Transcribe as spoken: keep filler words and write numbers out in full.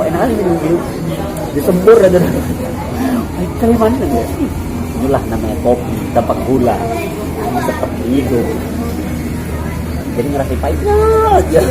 Enak kali minum gitu. Disembur aja dah. Hai, kali mana ya? Inilah namanya kopi tanpa gula. Seperti itu. Jadi ngerasa pahitnya aja.